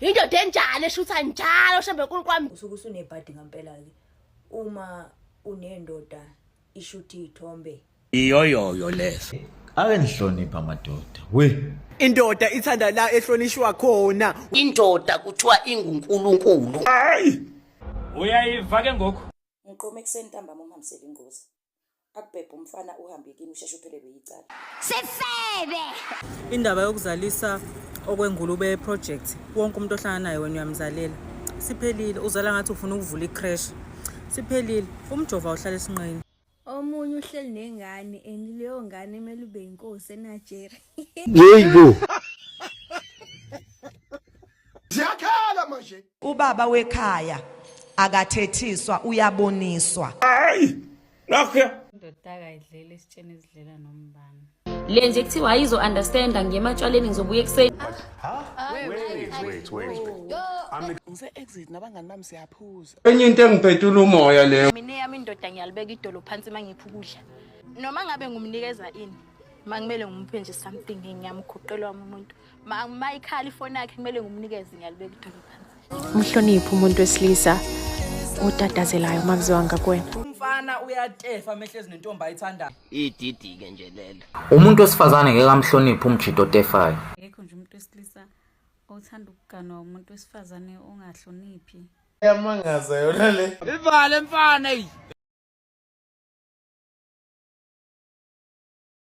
Indoda enjani eshutha njalo shembe nkulu kwami. Usuke usunebhadi ngampela-ke uma unendoda ishutha iy'thombe. Iyoyoyo leso. Ake nihloniphe amadoda. We. Indoda ithanda la ehlonishwa khona. Indoda kuthiwa inguNkulunkulu. Uyayiva ke ngoku. Ngiqome ekuseni ntambama umhambisele ingozi. Akubhebhe umfana uhambe kini usheshe uphelelwe yicala. Sifebe. Indaba yokuzalisa okwengulube yeproject wonke umuntu ohlangana naye wena uyamzalela. Siphelile uzala ngathi ufuna ukuvula icreche. Siphelile umjovo awuhlala esinqeni. Omunye uhleli nengane and leyo ngane kumele ube inkosi eNigeria. Yebo. Ziyakhala manje. Ubaba wekhaya akathethiswa uyaboniswa. Hayi. Nakho. Indoda akayidleli esitsheni ezidlela nombani. Le nje kuthiwa ayizo understanda ngiye ematshwaleni ngizobuya ekuseni. Wait, wait, wait. Ngise exit nabangani bami siyaphuza. Enye into engiphetula umoya leyo. Mina eyami indoda ngiyalibeka idolo phansi mangipha ukudla. Noma ngabe ngumnikeza ini, makumele ngimuphe nje something ngiyamkhuqela wami umuntu. Ma ikhala ifoni yakhe kumele ngumnikeze ngiyalibeka idolo phansi. Umhloniphe umuntu wesilisa otatazelayo uma kuziwa ngakuwena. Umfana uyatefa mehlezi nentombi ayithandayo. Ididi-ke nje lelo. Umuntu wesifazane ngeke amhloniphe umjito otefayo. Akekho nje umuntu wesilisa othanda ukuganwa umuntu wesifazane ongahloniphi. Iyamangaza yona le. Ivale mfana eyi.